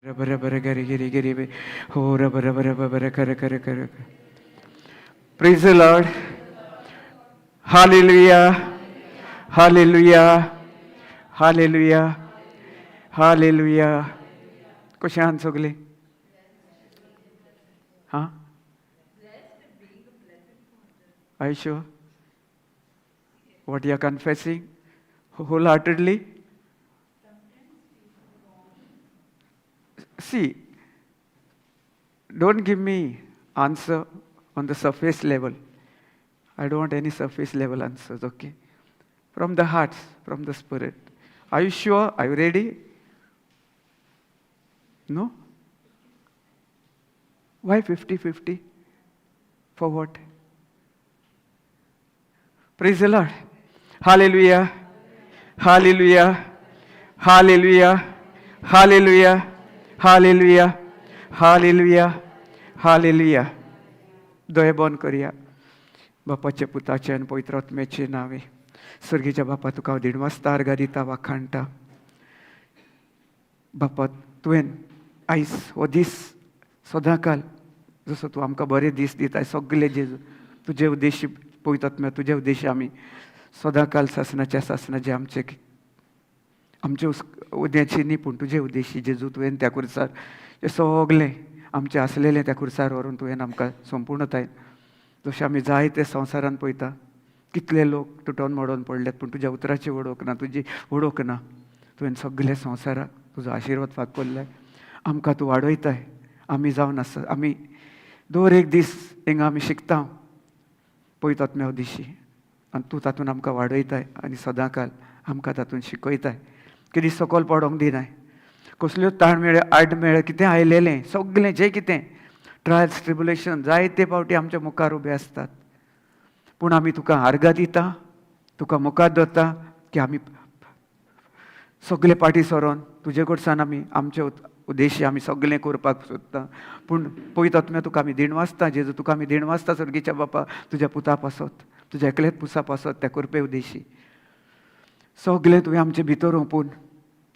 Rubber बर गरी गिरी गिरी बे हो रबर बर बर कर कर कर. Praise the Lord. Hallelujah, hallelujah, hallelujah, hallelujah. कशें आहात सगळीं? हां. Are you sure? What you are confessing wholeheartedly? See, don't give me answer on the surface level. I don't want any surface level answers, okay? From the hearts, from the spirit. Are you sure? Are you ready? No? Why 50-50? For what? Praise the Lord. Hallelujah. Hallelujah. Hallelujah. Hallelujah. Hallelujah. Hallelujah. Hallelujah. दोळे बंद करया. बापाचे, पुताचे आनी पवित्र आत्म्याचे नावे. सर्गीच्या बापा, तुका हांव दिणवासता, आर्गां दिता, वाखाणटा. बापा, तुवें आयज हो दीस सदांकाल जसो तूं आमकां बरे दीस दिताय सगळे जेजू, तुजे उद्देशी, पवित्र आत्म्या, तुजे उद्देशी आमी सदांकाल सासणाच्या सासणा जे आमचे आमचे उद्याची न्ही, पूण तुजे उद्देशी जेजू, तुवें त्या खुर्सार जें सगळें आमचें आसलेलें त्या खुर्सार व्हरून तुवें आमकां संपूर्णतायेन. जशें आमी जायते संवसारान पळयता, कितले लोक तुटोन मोडोन पडल्यात, पूण तुज्या उतराची वडोवंक ना, तुजी वडोवंक ना. तुवें सगळे संवसाराक तुजो आशिर्वाद फाग आमकां तूं वाडयताय. आमी जावन आसा, आमी दर एक दीस हिंगा आमी शिकता पवित्र आत्म्या दिशी आनी तूं तातूंत आमकां वाडयताय आनी सदांकाल आमकां तातूंत शिकयताय. कितें सकयल पडोंक दिनाय. कसल्योच ताण मेळ्ळे, आड मेळ्ळे, कितें आयलेलें सगळें, जें कितें ट्रायल्स, ट्रिबुलेशन जायते फावटी आमच्या मुखार उबे आसतात, पूण आमी तुका आर्गां दिता, तुका मुखार दवरता की आमी सगळे पाटी सरोन तुजे कडच्यान आमी आमचे उद्देश्य आमी सगळें करपाक सोदता. पूण पवित्र आत्म्या, तुका आमी दिणवासता. जेजू, तुका आमी दिणवासता. सर्गीच्या बापा, तुज्या पुता पासत, तुज्या एकलेच पुसा पासत, त्या करपे उद्देशी सगळें तुवें आमचे भितर ओंपून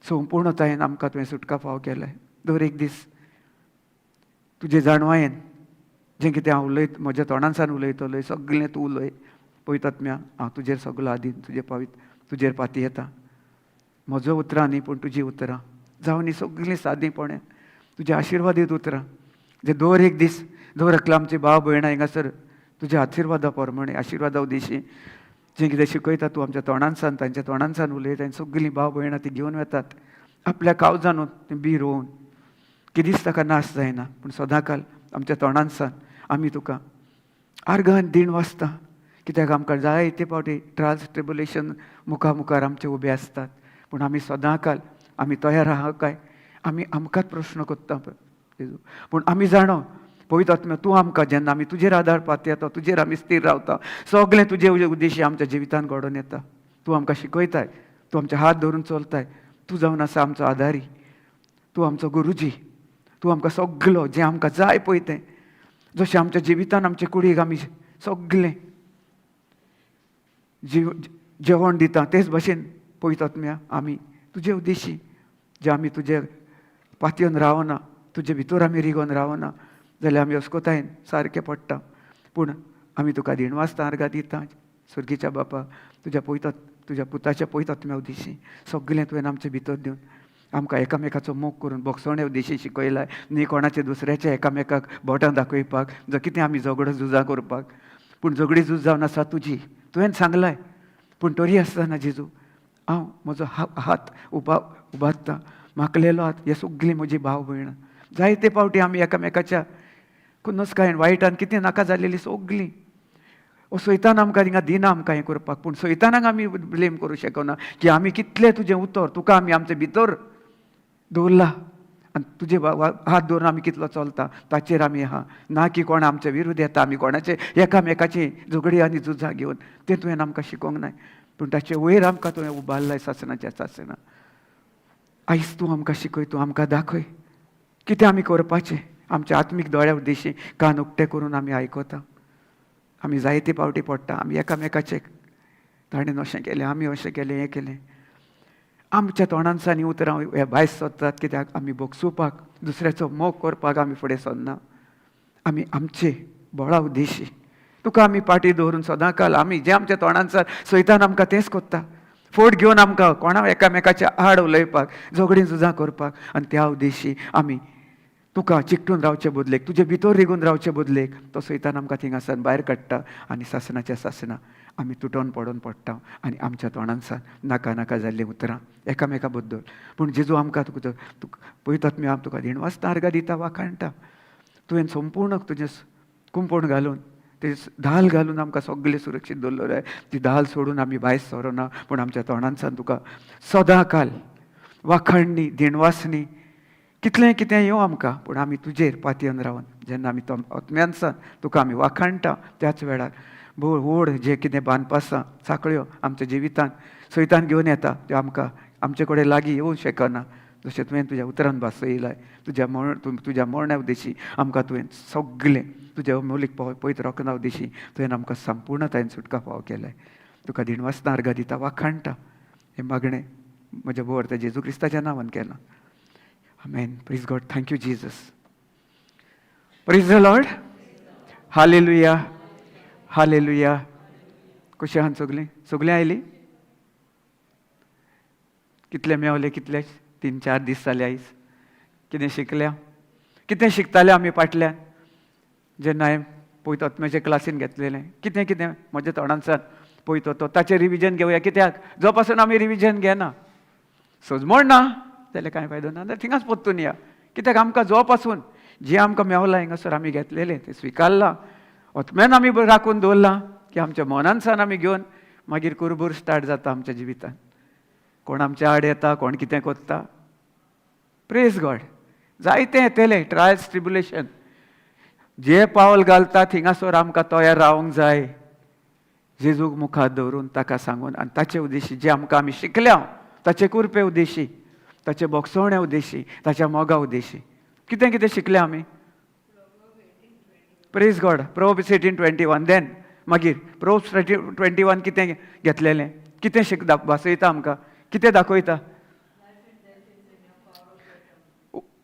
संपूर्णतायेन आमकां तुवें सुटका फाव केलाय. दर एक दीस तुजे जाणवायेन जें कितें हांव उलयत, म्हज्या तोंडांसान उलयतलोय, सगळें तूं उलय. पवित्र आत्म्या, हांव तुजेर सगलो आदीन, तुजे पावित तुजेर पाती येता. म्हजो उतरां न्ही, पूण तुजीं उतरां जावं न्ही सगळीं सादीपणे तुज्या आशिर्वादीत उतरां, जे दर एक दीस दर एकलो आमची भाव भयणां हिंगासर तुज्या आशिर्वादा प्रमाणे, आशिर्वादा उदेशी जें कितें शिकयता तूं आमच्या तोंडांसान, तांच्या तोंडांसान उलयता आनी सगळीं भाव भयणां ती घेवन वेतात आपल्या काळजानूत तें बी रोवन, केदीच ताका नाश जायना. पूण सदांकाल आमच्या तोंडांसान आमी तुका आर्गान दीण वाचता, कित्याक आमकां जायते फावटी ट्रायल्स, ट्रिबुलेशन मुखार मुखार आमचे उबे आसतात, पूण आमी सदांकाल आमी तयार आहा काय, आमी आमकांच प्रश्न करता जेजू. पूण आमी जाणो, पवित्र आत्म्या, तूं आमकां जेन्ना आमी तुजेर आदार पातयेता, तुजेर आमी स्थीर रावता, सगळें तुजे उद्देशी आमच्या जिवितान घडोवन येता. तूं आमकां शिकयताय, तूं आमचे हात धरून चलताय. तूं जावन आसा आमचो आदारी, तूं आमचो गुरुजी. तूं आमकां सगलो जें आमकां जाय पळय तें, जशें आमच्या जिवितान आमचे कुडीक आमी सगलें जीव जेवण दिता, तेच भशेन पवित्र आत्म्या, आमी तुजे उद्देशी जे आमी तुजे पातयेन रावना, तुजे भितर आमी रिगोन रावना जाल्यार आमी अस्कोतायेन सारकें पडटा. पूण आमी तुका दिणवासता, आर्गां दिता. सर्गीच्या बापा, तुज्या पवित्र तुज्या पुताच्या पवित्र आत्म्या उद्देशी सगळें तुवें आमचे भितर दिवन आमकां एकामेकाचो मोग करून भोगसणे उद्देशी शिकयलाय. न्ही कोणाचे दुसऱ्याचे एकामेकाक बोटां दाखयपाक, जो कितें आमी झगडो झुजां करपाक, पूण झगडी झूज जावन आसा तुजी, तुवें सांगलाय. पूण तरी आसतना जेजू, हांव म्हजो हात उबारता, माकलेलो हात. हे सगळीं म्हजी भाव भयणां जायते फावटी आमी एकामेकाच्या खुन्नसकायेन, वायटान, कितें नाका जालेली सगळीं ओ सैतान आमकां हिंगा दिना आमकां हें करपाक. पूण सैतानाक आमी ब्लेम करूं शकना की आमी कितलें तुजें उतर, तुका आमी आमचे भितर दवरला आनी तुजे हात दवरून आमी कितलो चलता ताचेर आमी आहा, ना की कोण आमच्या विरुद्ध येता, आमी कोणाचे एकामेकाची झगडी आनी झुजां घेवन. तें तुवें आमकां शिकोवंक नाय, पूण ताचे वयर आमकां तुवें उबारलाय सासणाच्या सासणा. आयज तूं आमकां शिकय, तूं आमकां दाखय कितें आमी करपाचें. आमच्या आत्मीक दोळ्या उद्देशी कान उक्ते करून आमी आयकता. आमी जायते फावटी पडटा आमी एकामेकाचे, ताणें अशें केलें, आमी अशें केलें, हें केलें. आमच्या तोंडांसांनी उतरां हे भायर सोदतात कित्याक आमी भोगसुपाक, दुसऱ्याचो मोग करपाक आमी फुडें सरना. आमी आमचे बळा उद्देशी तुका आमी पाटी दवरून सदांकाल आमी जे आमच्या तोंडांसार सैतान आमकां तेंच कोत्ता, फोट घेवन आमकां कोणा एकामेकाच्या आड उलयपाक, झगडीं झुजां करपाक. आनी त्या उद्देशी आमी तुका चिकटून रावचे बदलेक, तुजे भितर रिगून रावचे बदलेक तो सैतान आमकां थिंगासान भायर काडटा आनी सासणाच्या सासणां आमी तुटोन पडोन पडटा आनी आमच्या तोंडांसान नाका नाका जाल्लीं उतरां एकामेका बद्दल. पूण जेजू आमकां तुका पळयतात मी आम तुका दिणवासता आर्गां दिता, वाखाणटा. तुवें संपूर्ण तुजें कुंपण घालून, ते धाल घालून आमकां सगळें सुरक्षीत दवरलो जाय. ती धाल सोडून आमी भायर सरोना, पूण आमच्या तोंडांसान तुका सदां काल वाखाणणी, दिणवासणी, कितलें कितें येवं आमकां, पूण आमी तुजेर पातयेवन रावन जेन्ना आमी तो आत्म्यानसान तुका आमी वाखाणटा त्याच वेळार व्हड जे कितें बांदपासां साकळ्यो आमच्या जिवितान सैतान घेवन येता त्यो आमकां आमचे कडेन लागीं येवंक शकना. जशें तुवें तुज्या उतरान भासयलाय, तुज्या तुज्या मरण्या उद्देशी आमकां तुवें सगळें तुज्या मोलीक पवित्र रोखना उद्देशी तुवें आमकां संपूर्णतायेन सुटका फावो केलाय. तुका दिणवासना आर्गां दिता, वाखाणटा. हें मागणें म्हज्या बोवर्त जेजू क्रिस्ताच्या नांवान केलां. Amen. Praise God. Thank you Jesus. Praise the Lord. Hallelujah, hallelujah. कशें आहा सगळीं? सगळीं आयलीं? कितले मेवले? कितले? 3-4 दीस जाले आयज. कितें शिकल्या? कितें शिकताले आमी फाटल्यान जेन्ना हांवें पयतो आत्म्याचे क्लासीन घेतलेलें? कितें कितें म्हज्या तोंडांसान पयतो तो ताचें रिविजन घेवया. कित्याक जो पासून आमी रिविजन घेना, सजमोड ना जाल्यार कांय फायदो ना, जाल्यार थिंगाच परतून या. कित्याक आमकां जो पासून जें आमकां मेवलां हिंगासर आमी घेतलेलें तें स्विकारलां, आत्म्यान आमी राखून दवरलां की आमच्या मनानसान आमी घेवन मागीर कुरबूर स्टार्ट जाता आमच्या जिवितान. कोण आमच्या आड येता, कोण कितें कोत्ता. प्रेज गॉड. जायतें येतलें ट्रायल्स, ट्रिब्युलेशन. जे पावल घालता थिंगासर आमकां तयार रावंक जाय, जेजूक मुखार दवरून ताका सांगून आनी ताचे उद्देशी जे आमकां आमी शिकल्या ताचे कुरपे उद्देशी, ताचे बोगसवण्या उद्देशी, ताच्या मोगा उद्देशी कितें कितें शिकले आमी. Praise God. Proverbs 18:21. Then मागीर प्रोवर्ब्स 21 कितें घेतलेलें, कितें शिक भासयता आमकां, कितें दाखयता?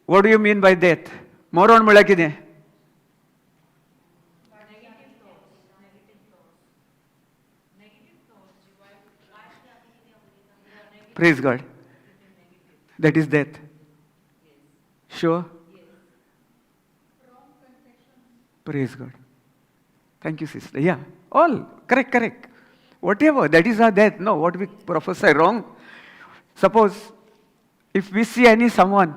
What do you mean by death? मरण म्हळ्यार कितें? Praise God. That is death. Sure? Praise God. Thank you, sister. Yeah, all correct, correct. Whatever, that is our death. No, what we prophesy wrong. Suppose, if we see any someone,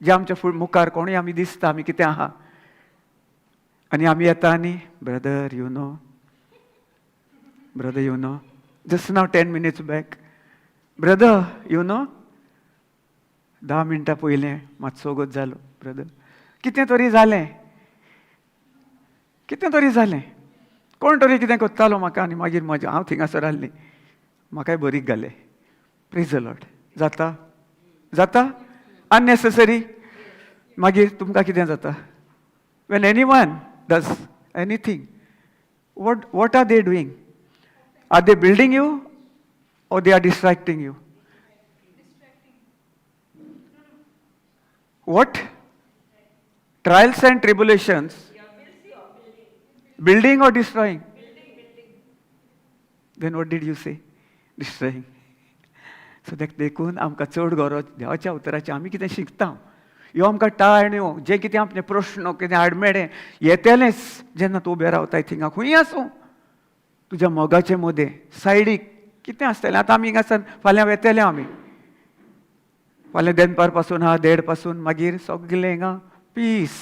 जे आमच्या मुखार कोणूय आमी दिसता, आमी कितें आहा आनी आमी येता आनी brother you know, brother you know, just now 10 minutes back, brother you know, 10 मिनटां पयलें मातसो वगत जालो ब्रदर, कितें तरी जालें, कितें तरी जालें, कोण तरी कितें कोत्तालो म्हाका आनी मागीर म्हजें हांव थिंगासर आहली, म्हाकाय बरीक घालें. Praise the Lord. जाता जाता अननेसेसरी. मागीर तुमकां कितें जाता? When anyone does anything, what are they doing? Are they building you or they are distracting you? What? Trials and tribulations. Building or destroying? Then what did you say? Destroying. So देखून आमकां चड गरज देवाच्या उतराचें. आमी कितें शिकता, ह्यो आमकां टाळ न्हय, जे कितें आपले प्रश्न कितें आडमेळें येतलेंच जेन्ना तूं उबें रावताय थिंगा, खंय आसूं तुज्या मोगाचे मदें सायडीक कितें आसतलें. आतां आमी हिंगासान फाल्यां वेतले, आमी फाल्यां दनपार पासून हा 1:30 पासून मागीर सगलें हिंगा पीस.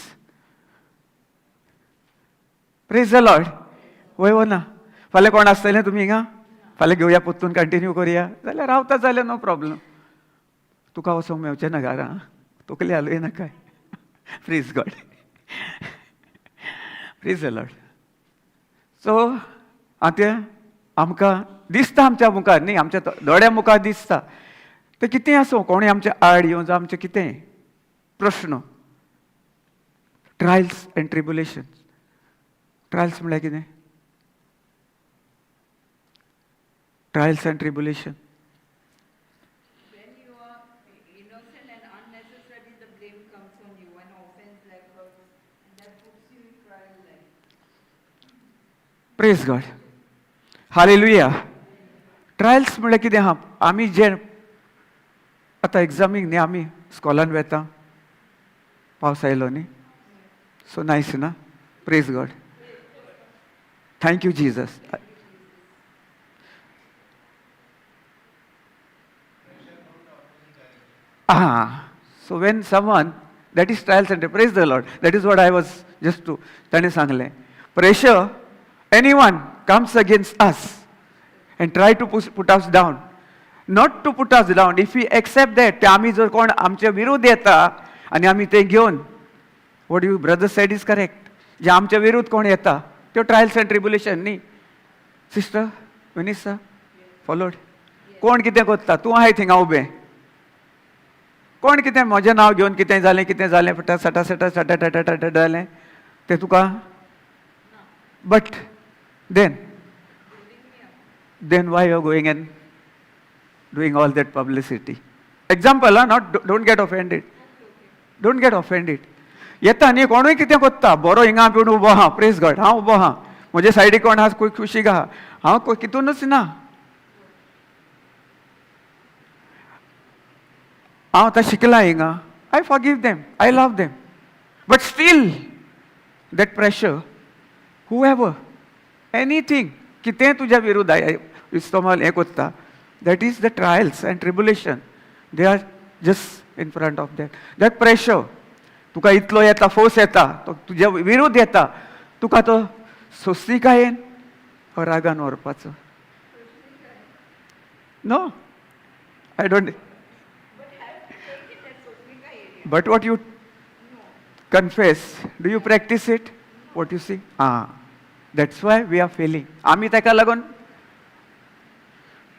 Praise the Lord. वय वो ना? फाल्यां कोण आसतलें तुमी हिंगा? फाल्यां घेवया परतून कंटिन्यू करुया जाल्यार रावता जाल्यार नो प्रॉब्लम. तुका वचोंक मेवचें ना घरा, तकली हालय नाकाय. Praise God. Praise the Lord. So आतां आमकां दिसता आमच्या मुखार न्ही, आमच्या दोळ्या मुखार दिसता तें कितें आसूं, कोणूय आमच्या आड येवन जावं आमचें कितें प्रश्न, ट्रायल्स एंड ट्रिब्युलेशन्स. ट्रायल्स म्हळ्यार कितें? Trials and tribulation. Innocent and unnecessarily the blame comes on you and offense like hurts, and that puts you in trial life. Praise God, hallelujah. Trials म्हणल्यार कितें आहा, आमी जे आतां एग्जामीक न्ही, आमी स्कॉलान वेता, पावस आयलो न्ही, सो नायस ना. Praise God, thank you Jesus. Ah, so when someone, that is trials and praise the Lord. That is what I was just to, ताणें सांगलें, pressure, anyone comes against us and try to put us down. Not to put us down, if we accept that, ते आमी जर कोण आमचे विरुद्ध येता आनी आमी ते घेवन, what you brother said is correct, जे आमच्या विरुद्ध कोण येता त्यो ट्रायल्स अँड ट्रिब्युलेशन न्ही. सिस्टर विनिसा फॉलोड, कोण कितें करता, तूं आहाय थिंगा उबें, कोण कितें म्हजें नांव घेवन कितें जालें, कितें जालें, फटा सटा सटा सटा टाटा टाटा जालें तें तुका. But then why you are going and doing all that publicity? Example ah, not, don't get offended, don't get offended. येता न्ही कोणूय कितें कोत्ता, बरो हिंगा पिवन उबो आहा, प्रेज गॉड, हांव उबो आहा, म्हजे सायडीक कोण आहा, खुशीक आहा, हांव कितूनच ना, हांव आतां शिकलां हिंगा. I forgive them, I love them, but still that pressure, whoever, anything कितें तुज्या विरुद्ध इस्तोमाल हें कोत्ता, that is the trials and tribulation. They are just in front of that. That pressure तुका इतलो येता, फोर्स येता, तो तुज्या विरुद्ध येता, तुका तो सोंसणिकायेन हो रागान व्हरपाचो. No, I don't. But what you confess, do you practice it? What you see? Ah, that's why we are failing. आमी ताका लागून,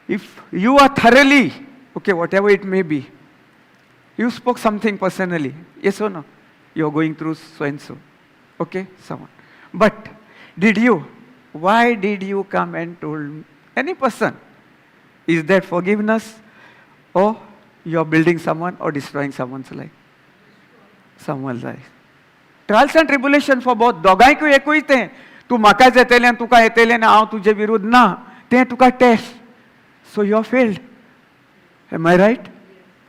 if you are thoroughly, okay, whatever it may be, you spoke something personally, yes or no? You are going through so and so, okay, someone. But did you, why did you come and told any person? Is that forgiveness or you are building someone or destroying someone's life? Someone's life. Trials and tribulation for both, दोगांयकूय एकूय तें, तूं म्हाकाच येतलें आनी तुका येतलें आनी हांव तुजे विरुद्ध ना, तें तुका test. So you are failed. Am I right?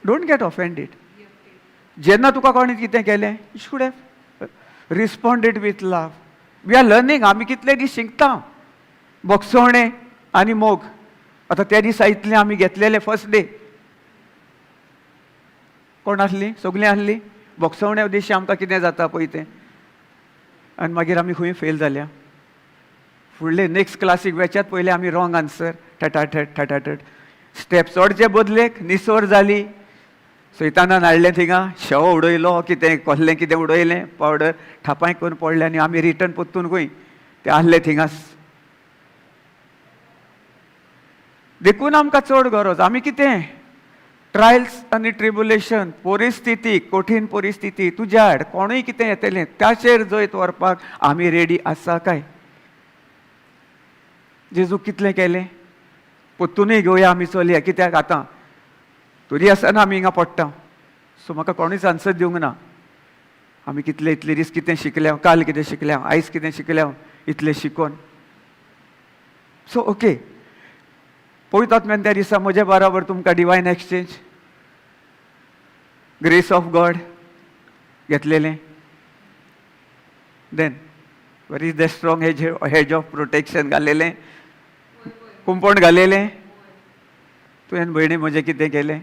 Don't get offended. जेन्ना तुका कोणें कितें केलें, you should have responded with love. We are learning, आमी कितले दीस शिकता, भोगसोणें आनी मोग. आतां त्या दिसा इतलें आमी घेतलेलें फर्स्ट डे, कोण आसलीं, सगलीं आसलीं, भोगसवण्या उद्देश्य आमकां कितें जाता पळय तें, आनी मागीर आमी खंय फेल जाल्या. फुडले नेक्स्ट क्लासीक वेच्यात पयलें आमी रॉंग आन्सर, ठटाठट ठटाठट स्टेप चडचे बदलेक निसर जाली, सैतानान हाडलें थिंगा, शेव उडयलो, कितें कसलें कितें उडयलें, पावडर थापाय करून पडलें आनी आमी रिटर्न परतून खंय ते आहले थिंगाच. देखून आमकां चड गरज, आमी कितें ट्रायल्स आनी ट्रिब्युलेशन, परिस्थिती, कठीण परिस्थिती तुज्या आड कोणूय कितें येतलें ताचेर जैत व्हरपाक आमी रेडी आसा काय? जेजू कितलें केलें, परतूनय घेवया आमी चलया, कित्याक आतां तरी आसतना आमी हिंगा पडटा. सो म्हाका कोणूच आन्सर दिवंक ना. आमी कितले इतले दीस कितें शिकल्या, काल कितें शिकल्या, आयज कितें शिकल्या, इतलें शिकोन. सो ओके, पवित्र आत्म्यान त्या दिसा म्हजे बराबर तुमकां divine exchange, grace of God घेतलेलें. Then where is the strong hedge of protection घालेलें, कुंपण घालेलें. तुवें भयणी म्हजें कितें केलें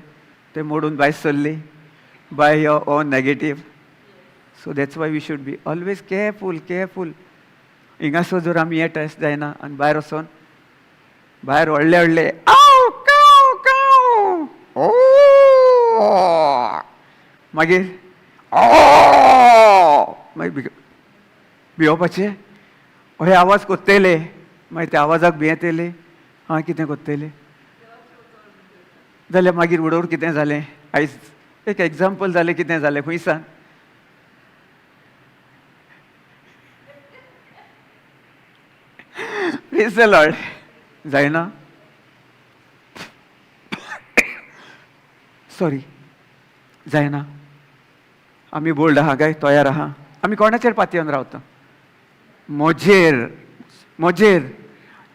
तें मोडून भायर सरली by your own negative. So that's why we should be always careful, careful. हिंगासर जर आमी हे टेस्ट जायना आनी भायर वचोन भायर व्हडले व्हडले आव काव काव ओ, मागीर ओ, मागीर भियोवपाचें, हे आवाज कोत्तेले, मागीर त्या आवाजाक भियेतले, आं कितें कोत्तेले जाल्यार मागीर उडोवन कितें जालें. आयज एक एग्जाम्पल जालें, कितें जालें खंय सांग. Praise the Lord. जायना, सॉरी. जायना. आमी बोल्ड आहा काय? तयार आहा? आमी कोणाचेर पातयेवन रावता? म्हजेर, म्हजेर.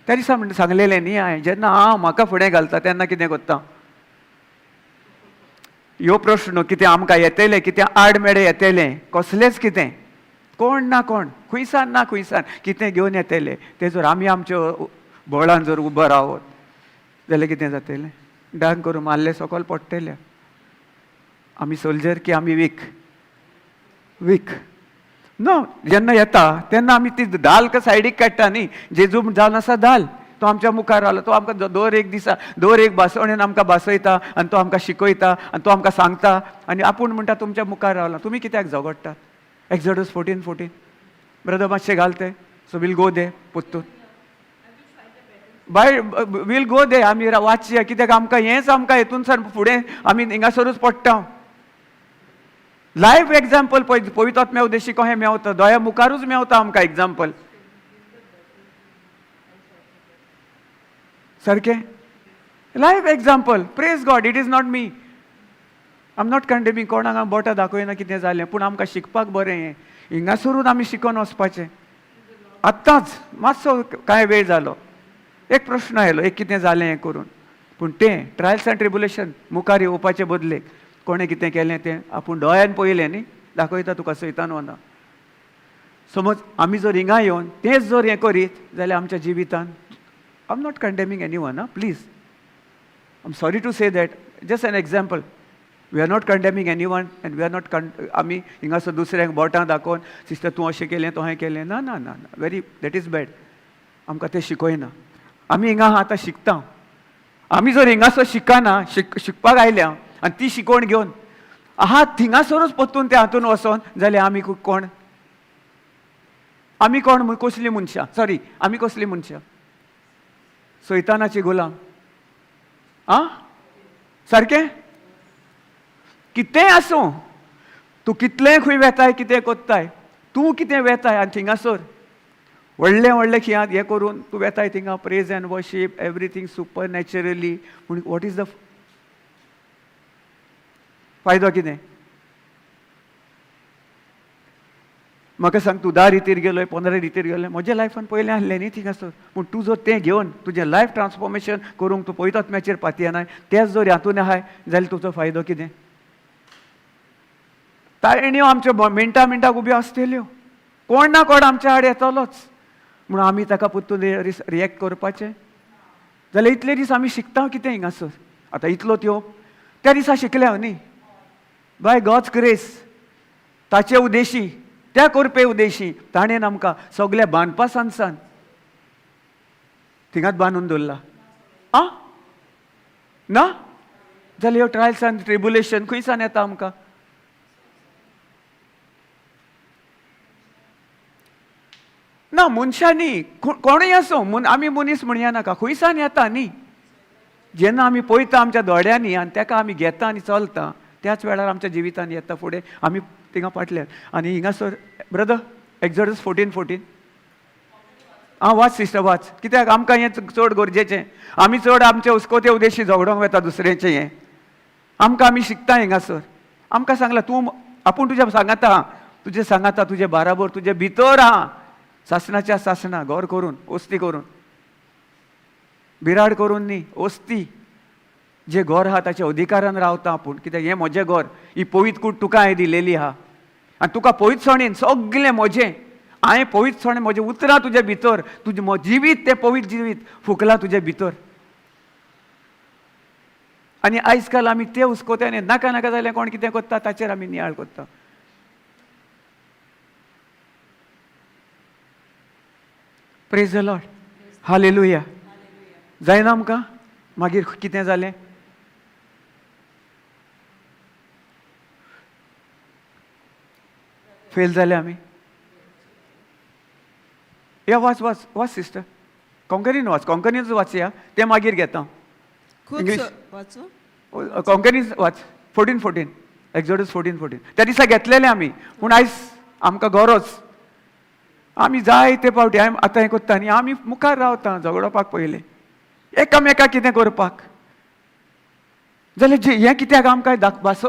त्या दिसा म्हणटा सांगलेलें न्ही हांवें, जेन्ना हांव म्हाका फुडें घालता तेन्ना कितें करता? ह्यो प्रश्न कितें आमकां येतले, कितें आडमेळे येतले, कसलेच कितें, कोण ना कोण खुंयसान ना खुंयसान कितें घेवन येतले. ते जर आमी आमच्या बळान जर उबो रावत जाल्यार कितें जातलें? डांग करून मारले सकयल पडटले. आमी सोल्जर की आमी वीक? Week no. जेन्ना येता तेन्ना आमी ती दाल सायडीक काडटा न्ही. जेजू जावन आसा दाल, तो आमच्या मुखार आलो, तो आमकां दर एक दिसा दर एक भासवणेन आमकां भासयता आनी तो आमकां शिकयता आनी तो आमकां सांगता आनी आपूण म्हणटा तुमच्या मुखार रावला, तुमी कित्याक झगडटात? एक्झोडस 14:14 ब्रदर मातशें घाल तें. सो वील गो दे पुत्तून बाय, वील गो दे. आमी वाचया कित्याक आमकां हेंच आमकां हेतून सावन फुडें आमी हिंगासरूच पडटा. लायव्ह एग्जाम्पल पळय, पवित्र आत्म्या उद्देशी कशें मेवता, दोळ्या मुखारूच मेवता आमकां एग्जाम्पल सारकें. Live example. Praise God, it is not me, I am not condemning. कोणाक हांव बोटां दाखयना कितें जालें, पूण आमकां शिकपाक बरें हें. हिंगासरून आमी शिकोन वचपाचें. आत्तांच मातसो कांय वेळ जालो, एक प्रश्न आयलो, एक कितें जालें हें करून, पूण तें ट्रायल्स एंड ट्रिबुलेशन मुखार येवपाचे बदलेक कोणें कितें केलें तें आपूण दोळ्यान पळयलें न्ही, दाखयता तुका सैतान वना. समज आमी जर हिंगा येवन तेंच जर हें करीत जाल्यार आमच्या जिवितान, I am not condemning anyone, ah please, I am sorry to say that, just an example. We are not condemning anyone and we are not आमी हिंगासर दुसऱ्यांक बोटां दाखोवन सिस्टर तूं अशें केलें तूं अशें केलें, ना ना ना ना, व्हेरी that is bad. आमकां तें शिकयना. आमी हिंगा आतां शिकता. आमी जर हिंगासर शिकना, शिकपाक आयल्या आनी ती शिकवण घेवन आहा थिंगासरूच परतून त्या हातून वचोन जाल्यार आमी कोण? आमी कोण? कसली मनशां? सॉरी, आमी कसली मनशां? सैतानाची गुलाम. आं सारकें? कितेंय आसूं, तूं कितलेंय खंय वेताय, कितें कोत्ताय, तूं कितें वेताय आनी थिंगासर व्हडलें व्हडलें खियात हें करून तूं वेताय थिंगा, praise and worship, everything supernaturally, पूण what is the फायदो कितें? म्हाका सांग, तूं 10 रितीर गेलोय, 15 रितीर गेलोय, म्हज्या लायफान पयलें आसलें न्ही थिंगासर, पूण तूं जर तें घेवन तुजें लायफ ट्रान्सफॉर्मेशन करूंक तूं पवित्र आत्म्याचेर पातयेनाय, तेंच जर हातून आहाय जाल्यार तुजो फायदो कितें? ताणयो आमच्यो मिनटां मिनटाक उब्यो आसतल्यो, कोण ना कोण आमच्या आड येतलोच, म्हणून आमी ताका परतून रिएक्ट करपाचें जाल्यार इतले दीस आमी शिकता कितें हिंगासर? आतां इतलो त्यो त्या दिसा शिकले हांव न्ही, बाय गॉड्स ग्रेस, ताचे उद्देशी, त्या करपे उद्देशी ताणें आमकां सगळ्या बांदपा सानसान थिंगाच बांदून दवरला. आं ना जाल्यार ह्यो ट्रायल्स आनी ट्रिबुलेशन खंयसान येता आमकां? ना मनशांनी, कोणूय आसूं, आमी मनीस म्हणया नाका, खंयसान येता न्ही. जेन्ना आमी पळयता आमच्या दोळ्यांनी आनी ताका आमी घेता आनी चलता, त्याच वेळार आमच्या जिवितान येता फुडें आमी थिंगा फाटल्यान. आनी हिंगासर ब्रदर एक्झोडस 14:14, आं वाच सिस्टर वाच, कित्याक आमकां हें चड गरजेचें. आमी चड आमचे हुस्कोते उद्देशी झगडोंक वता दुसऱ्याचें, हें आमकां आमी शिकता हिंगासर. आमकां सांगलां तूं आपूण तुज्या सांगाता, तुजें सांगाता, तुजे बाराबर, तुजे भितर आहा, सासणाच्या सासणा गौर करून, ओस्ती करून, बिराड करून न्ही, ओस्ती जे घर आहा ताच्या अधिकारान रावता आपूण. कित्याक हें म्हजें घर, ही पवित्र कूड तुका हांवें दिलेली आहा आनी तुका पवित्रसणेन सगळें म्हजें, हांवें पवित्रसणेन म्हजें उतरां तुजे भितर, तुजें जिवीत तें पवित्र जिवीत फुकलां तुजे भितर. आनी आयज काल आमी ते हुस्कोत्यान नाका नाका जाल्यार कोण कितें करता ताचेर आमी नियाळ करता. Praise the Lord, hallelujah. जायना आमकां? मागीर कितें जालें? फेल जाले आमी. या वाच वाच वाच सिस्टर, कोंकणीन वाच, कोंकणीच वाचया, तें मागीर घेता. इंग्लीश कोंकणीच वाच. 14:14, एक्झोडस 14:14 त्या दिसा घेतलेले आमी, पूण आयज आमकां गरज, आमी जाय ते पावटी आतां हें करता आनी आमी मुखार रावता झगडोवपाक पयलें एकामेका कितें करपाक. जाल्यार जे हें कित्याक आमकां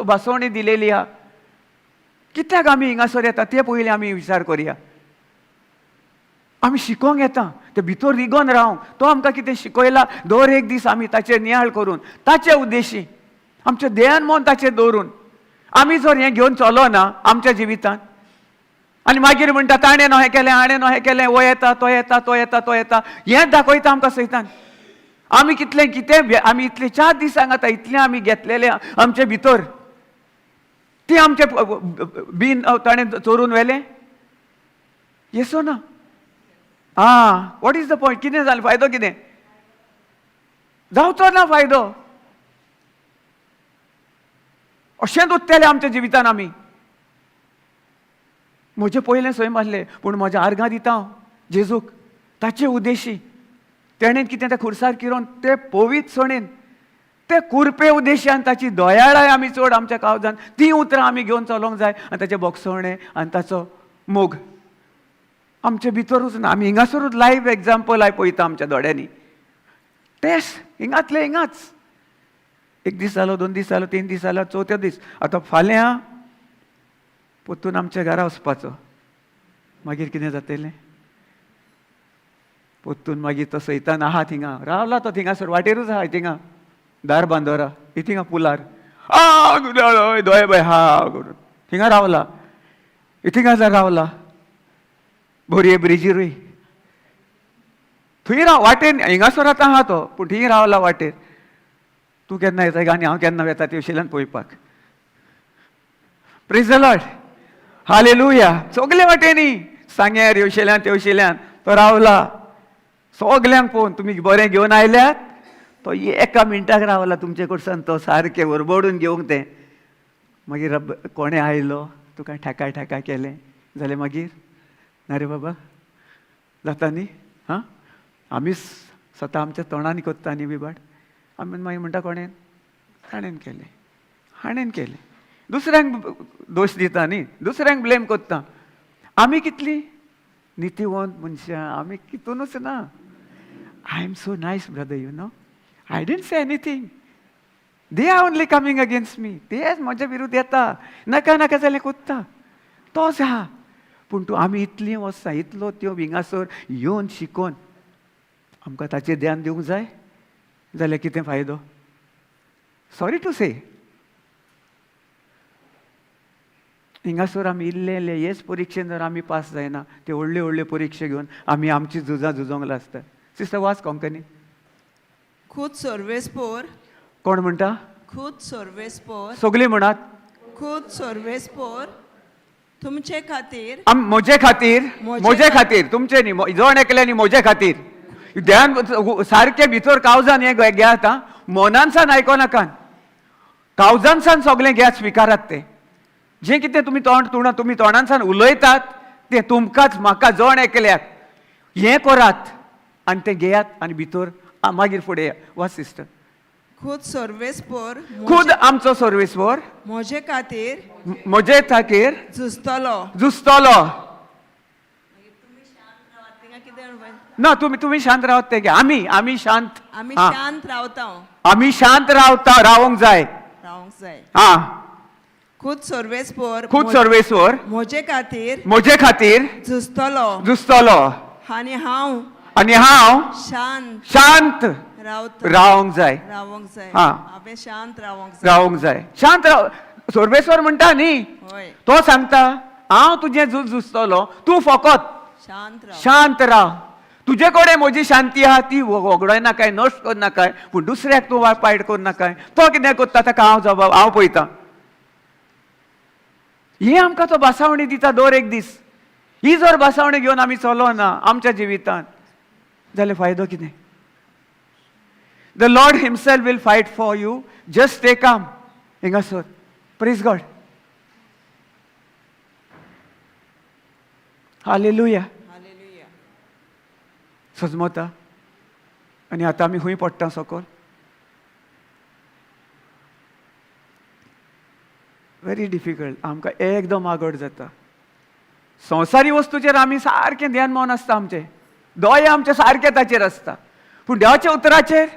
भासोवणी दिलेली आहा, कित्याक आमी हिंगासर येता ते पयलीं आमी विचार करया. आमी शिकोंक येता, ते भितर रिगोन रावंक तो आमकां कितें शिकयला दर एक दीस आमी ताचेर नियाळ करून, ताचे उद्देशी आमचें ध्यान मन ताचेर दवरून आमी जर हें घेवन चलो ना आमच्या जिवितांत, आनी मागीर म्हणटा ताणें न्हय हें केलें, हाणें न्हय हें केलें, हो येता तो येता तो येता तो येता, हें दाखयता आमकां सैतान. आमी कितलें कितें आमी इतले 4 दीस आतां इतलें आमी घेतलेलें आमचे भितर, ती आमचे बीन ताणें चोरून व्हेलें येसो ना. आं, what is the point? कितें जालें, फायदो कितें जावचो ना फायदो. अशेंच उरतलें आमच्या जिवितान. आमी म्हजें पयलें सैम आसलें, पूण म्हज्या आर्गां दिता हांव जेजूक, ताचे उद्देशी तेणें कितें त्या खुर्सार किरोन ते पवित्र सणेन ते कुरपे उद्देशान ताची दयाळाय आमी चड आमच्या काळजान तीं उतरां आमी घेवन चलोवंक जाय, आनी ताचें बोगसवणें आनी ताचो मोग आमचे भितरूच ना. आमी हिंगासरूच लायव्ह एग्जाम्पल I पळयता आमच्या दोळ्यांनी. टेस्ट हिंगातले हिंगाच, एक दीस जालो, 2 दीस जालो, 3 दीस जालो, चवथ्या दीस आतां फाल्यां परतून आमच्या घरा वचपाचो, मागीर कितें जातलें? परतून मागीर तो सैतान आहा थिंगा रावला, तो थिंगासर वाटेरूच आहा, थिंगा दार बांदोरा थिंगा पुलार आ दोळे बाय हा करून थिंगा रावला, थिंगा जर रावला बोरये ब्रिजीरूय थंय राव वाटेन हिंगासर आतां आहा तो, पूण थंय रावला वाटेर. तूं केन्ना येता आनी हांव केन्ना वेता ते वशिल्यान पळोवपाक. Praise the Lord, hallelujah. सगले वाटेनी सांग्यार येवशिल्यान तेवशिल्यान तो रावला, सगल्यांक पळोवन तुमी बरें घेवन आयल्यात, तो एका मिनटाक रावला तुमचे कडसून, तो सारकें वरबडून घेवंक तें. मागीर कोणें आयलो तुका ठाकाय ठाकाय केलें जाल्यार मागीर ना रे बाबा जाता न्ही. हां, आमी स्वता आमच्या तोंडांनी करता न्ही बिबाड. आमी मागीर म्हणटा कोणें ताणें केलें, हाणें केलें, दुसऱ्यांक दोश दिता न्ही, दुसऱ्यांक ब्लेम करता. आमी कितली नितीवंत मनशां, आमी कितूनच ना. I am so nice brother, you know, I didn't say anything, they are only coming against me, तेच म्हज्या विरुद्ध येता, नाका नाका जालें कोत्ता तोच आहा. पूण तूं आमी इतलीं वर्सां इतलो त्यो हिंगासर येवन शिकोवन आमकां ताचेर ध्यान दिवंक जाय जाल्यार कितें फायदो? सॉरी टू से, हिंगासर आमी इल्ले इल्ले हेच परिक्षेन जर आमी पास जायना, ते व्हडले व्हडले परिक्षे घेवन आमी आमची झुजां झुजोंक लागता. सिस्टर वाच कोंकणी. खूद सर्वेस्पोर. कोण म्हणटा? खूद सर्वेस्पोर. सगळीं म्हणात. खूद सर्वेस्पोर तुमचे खातीर, म्हजे खातीर, म्हजे खातीर, तुमचे न्ही, जण एकले न्ही, म्हजे खातीर. ध्यान सारकें भितर कावजान हें घेयात, आं, मनानसान आयको नाका, कावजानसान सगळें घेयात, स्विकारात तें. जें कितें तुमी तोंड तुमी तोंडानसान उलयतात तें तुमकांच म्हाका जण एकल्याक हें करात आनी तें घेयात आनी भितर मागीर फुडें वाच सिस्टर. खूद सर्वेस्पोर, खूद आमचो सर्वेस्पोर म्हजे खातीर, म्हजे खातीर झुजतलो, झुजतलो. ना तुमी तुमी शांत रावत ते, आमी आमी शांत, आमी शांत रावता, आमी शांत रावता, रावंक जाय, रावंक जाय. आं, खूद सर्वेस्पोर, खूद सर्वेस्पोर म्हजे खातीर, म्हजे खातीर झुजतलो, झुजतलो आनी हांव, आनी हांव शांत, शांत रावता, रावंक जाय, रावंक जाय. हांवें शांत रावंक जाय, रावंक जाय, शांत राव. सर्वेस्वर म्हणटा न्ही, तो सांगता हांव तुजें झूज झुजतलो, तूं फकत शांत राव, शांत राव. तुजे कडेन म्हजी शांती आहा ती वगडाय नाकाय, नश्ट कर नाकाय, पूण दुसऱ्याक तूं वायट कर नाकाय. तो कितें करता ताका हांव जबाब हांव पळयतां. हें आमकां तो भासावणी दिता दर एक दीस. ही जर भासावणी घेवन आमी चलो ना आमच्या जिवितांत जाल्यार फायदो कितें? The Lord himself will fight for you, just stay calm. हिंगासर praise God, hallelujah. सजमता. आनी आतां आमी खंय पडटा सकल? व्हेरी डिफिकल्ट, आमकां एकदम आगड जाता. संवसारी वस्तूचेर आमी सारकें ध्यान मन आसता आमचें, दोळे आमचे सारके ताचेर आसता, पूण देवाच्या उतराचेर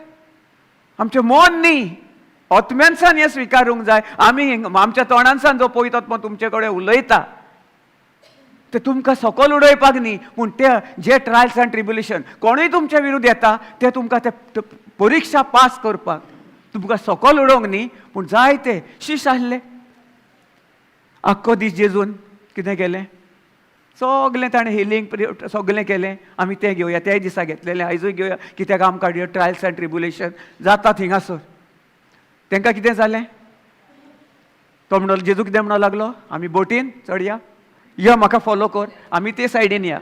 आमचें मन न्ही, आत्म्यानसान हें स्विकारूंक जाय. आमी आमच्या तोंडानसान जो पवित्र आत्मो तुमचे कडेन उलयता ते तुमकां सकल उडयपाक न्ही, पूण ते जे ट्रायल्स आनी ट्रिब्युलेशन कोणूय तुमच्या विरुद्ध येता ते तुमकां ते परिक्षा पास करपाक, तुमकां सकल उडोवंक न्ही, पूण जाय ते शीश आसले. आख्खो दीस जेजून कितें केलें? सगलें ताणें हिलींग सगलें केलें. आमी तें घेवया, त्याय दिसा घेतलेलें, आयजूय घेवया. कित्याक आमकां ट्रायल्स आनी ट्रिब्युलेशन जाता थिंगासर. तांकां कितें जालें? तो म्हणो, जेजू कितें म्हणो लागलो? आमी बोटीन चडया, यो म्हाका फॉलो कर, आमी ते सायडीन या.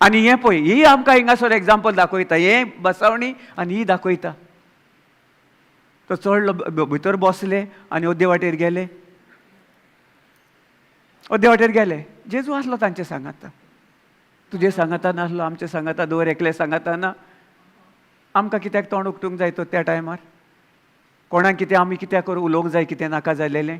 आनी हें पळय, ही आमकां हिंगासर एग्जाम्पल दाखयता, हें बसवणी आनी ही दाखयता. तो चडलो, भितर बसले आनी अद्दे वाटेर गेले, अद्दे वाटेर गेले. जेजू आसलो तांचे सांगाता, तुजे सांगाता नासलो, आमचे सांगाता, दवर एकले सांगाता ना. आमकां कित्याक तोंड उकटूंक जाय तो त्या टायमार? कोणाक कितें आमी कित्याक करूं उलोवंक जाय कितें नाका जालेलें?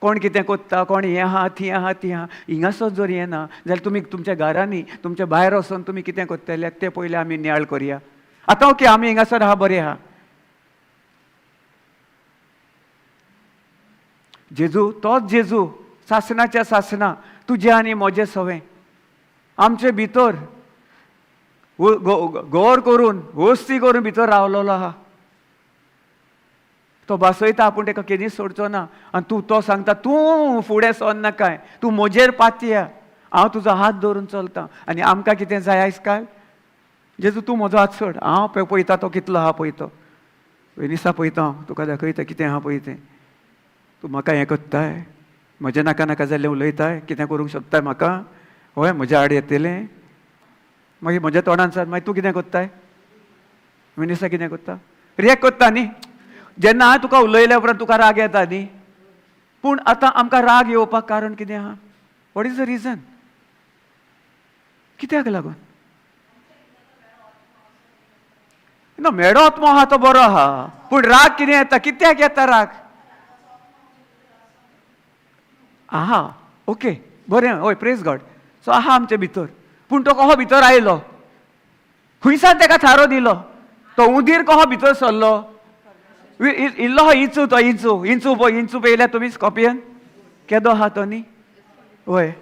कोण कितें कोत्ता, कोण हें आहा थी आहा ती आहा. हिंगासर जर हें ना जाल्यार तुमी तुमच्या घरांनी तुमच्या भायर वचोन तुमी कितें कोत्तले तें पयलें आमी नियाळ करया. आतां ओके, आमी हिंगासर आहा, बरें आहा. जेजू तोच जेजू, सासणाच्या सासणा, तुजें आनी म्हजें सवें आमचे भितर गौर करून वस्ती करून भितर रावलेलो आहा. तो बसयता, आपूण ताका केन्नीच सोडचो ना. आनी तूं तो सांगता, तूं फुडें सर नाकाय, तूं म्हजेर पातया, हांव तुजो हात धरून चलता. आनी आमकां कितें जाय आयज काल? जेजू तूं म्हजो हात सोड, हांव पळय पळयता तो कितलो आहा पळय तो वेनिसा पळयता, हांव तुका दाखयता कितें आहा पळय तें. तूं म्हाका हें कोत्ताय, म्हजें नाका नाका जाल्लें उलयताय, कितें करूंक शकताय म्हाका? हय, म्हज्या आड येतलें मागीर म्हज्या तोंडान सार. मागीर तूं कितें कोत्ताय? वेनिसा कितें कोत्ता? रिएक्ट कोत्ता न्ही. जेन्ना हांवें तुका उलयल्या उपरांत तुका राग येता न्ही. पूण आतां आमकां राग येवपाक कारण कितें आहा? What is the reason? कित्याक लागून? ना, मेडो आत्मो आहा तो बरो आहा, पूण राग कितें येता? कित्याक येता राग? आहा, ओके, बरें, हय, प्रेज गॉड. सो आहा आमचे भितर, पूण तो कहो भितर आयलो? खंयसान ताका थारो दिलो? तो उदीर कहो भितर सरलो? इल्लो हो इंचू, तो इंचू, इंचू पळय, इंचू पळयल्या तुमी? स्कॉर्पियन केदो आहा तो न्ही? वय,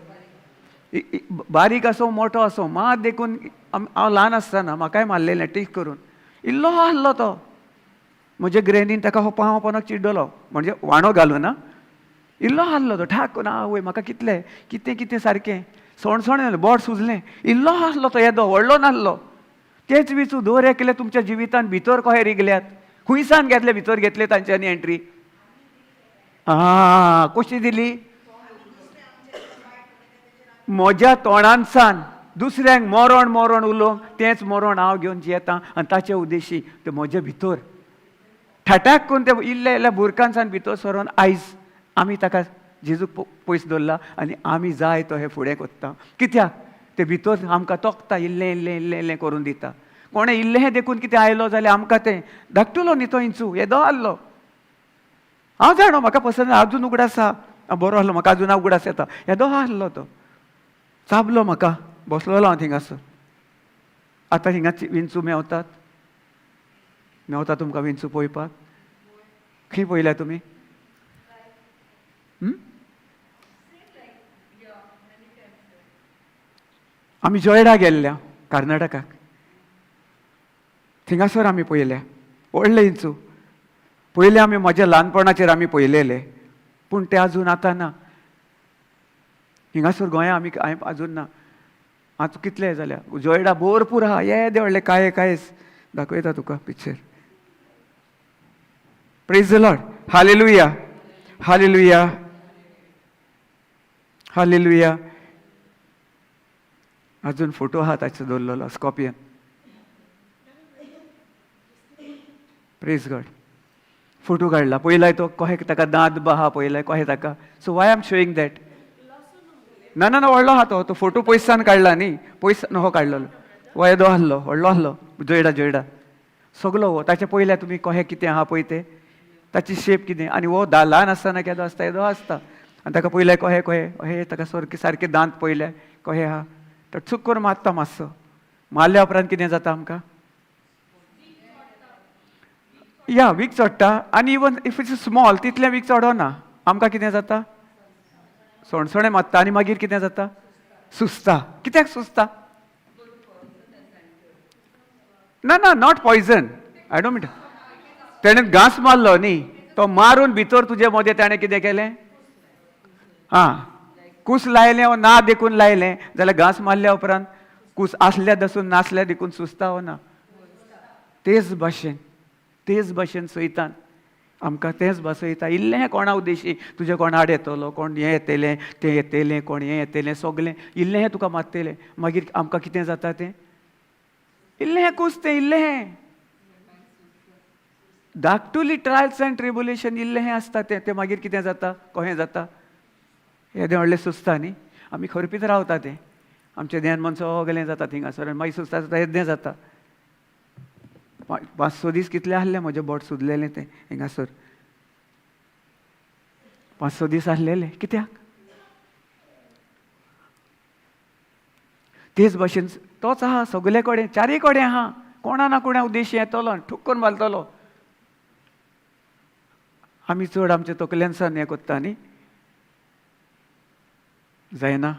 बारीक आसूं मोठो आसूं, मात देखून हांव ल्हान आसतना म्हाकाय मारलेलें टीक करून. इल्लो आहलो तो, म्हजे ग्रेनीन ताका हो पांव पोनाक चिड्डलो, म्हणजे वाणो घालून ना, इल्लो आहलो तो ठाक करून. आवय, म्हाका कितलें कितें कितें सारकें सणसण बोट सुजलें. इल्लो आहलो तो, येदो व्हडलो नासलो. तेच विचू दर एकले तुमच्या जिवितान भितर कहे रिगल्यात? खुंयसान घेतले भितर घेतले तांच्यांनी एंट्री? आं, कशी दिली? म्हज्या तोंडानसान दुसऱ्यांक मरण मरण उलोवंक, तेंच मरण हांव घेवन जियेता. आनी ताचे उद्देशी ते म्हजे भितर ठाटाक करून ते इल्ले इल्ल्या बुरकांसान भितर सरोन आयज आमी ताका जेजूक पयस दवरला आनी आमी जाय तो हे फुडें कोत्ता. कित्याक? ते भितर आमकां तोखता, इल्लें इल्लें इल्लें इल्लें करून दिता. कोणें इल्लें देखून कितें आयलो जाल्यार आमकां तें धाकटुलो न्ही तो इंचू येदो आहलो. हांव जाणो, म्हाका पसंत आजून उगडास आसा, बरो आहलो, म्हाका आजून उगडास येता. येदो आहलो तो, चाबलो म्हाका, बसलेलो हांव थिंगासर. आतां हिंगा विंचू मेवतात, मेवता तुमकां विंचू पळोवपाक? खंय पळयल्या तुमी? आमी जोयडा गेल्ल्या कर्नाटकाक, थिंगासर आमी पळयल्या व्हडले इंचू. पयले आमी म्हज्या ल्हानपणाचेर आमी पळयलेले, पूण ते आजून आतां ना. हिंगासर गोंया आमी आजून ना. आतां कितले जाल्या जोयडा भरपूर आहा, येदे व्हडले काये कायच दाखयता तुका picture. Praise the Lord, hallelujah, hallelujah, hallelujah. अजून फोटो आहा ताचो दवरलेलो, स्कॉर्पियन. प्रेज गॉड. फोटो काडला पयलाय तो, कहे ताका दांत बा पयलाय कहे ताका. So why am showing that? ना ना ना, व्हडलो आहा तो, तो फोटो पयसान काडला न्ही, पयसान हो काडलेलो. हो येदो आहलो, व्हडलो आहलो, जोयडा जोयडा सगलो हो. ताचे पयल्या तुमी कहे कितें आहा पळय तें, ताची शेप कितें. आनी हो ल्हान आसतना केदो आसता, येदो आसता. आनी ताका पयले कहे कहे हे ताका सारके सारके दांत पयले कहे आहा. तो चूक करून मारता मातसो, मारल्या उपरांत कितें जाता आमकां? या वीख चडटा आनी इवन if it's small तितलें वीख चडना. आमकां कितें जाता? सणसणें मारता आनी मागीर कितें जाता? सुस्ता. कित्याक सुस्ता? ना ना, not poison, I don't mean. तेणें घांस मारलो न्ही, तो मारून भितर तुजे मदें ताणें कितें केलें? आं, कूस लायलें वो ना देखून लायलें जाल्यार घांस मारल्या उपरांत कूस आसल्या दसून नासल्या देखून सुस्ता वो ना? तेच भाशेन, तेच भाशेन सैतान आमकां तेंच भासयता. इल्लें कोणा उद्देशी तुजें कोण आड येतलो, कोण हें येतलें, तें येतलें, कोण हें येतलें, सगलें इल्लें हें तुका मारतलें. मागीर आमकां कितें जाता तें? इल्लें हें कूस तें इल्लें हें धाकटुली ट्रायल्स एंड ट्रिबुलेशन इल्लें हें आसता तें. तें मागीर कितें जाता? कहें जाता? येदें व्हडलें सुस्ता न्ही, आमी खरपीत रावता तें. आमचें ध्यान मन सगलें जाता थिंगासर आनी मागीर सुस्ता सुस्ता येद्दें जाता. पांच स दीस कितले आहले म्हजें बोट सुजलेलें तें हिंगासर, 5-6 दीस आहलेले. कित्याक? तेच भाशेन तोच आहा सगले कडेन, चारूय कडेन आहा. कोणा ना कोणा उद्देशी येतलो आनी ठुक्कून घालतलो. आमी चड आमचे तकलेन सान हें कोत्ता न्ही, जायना.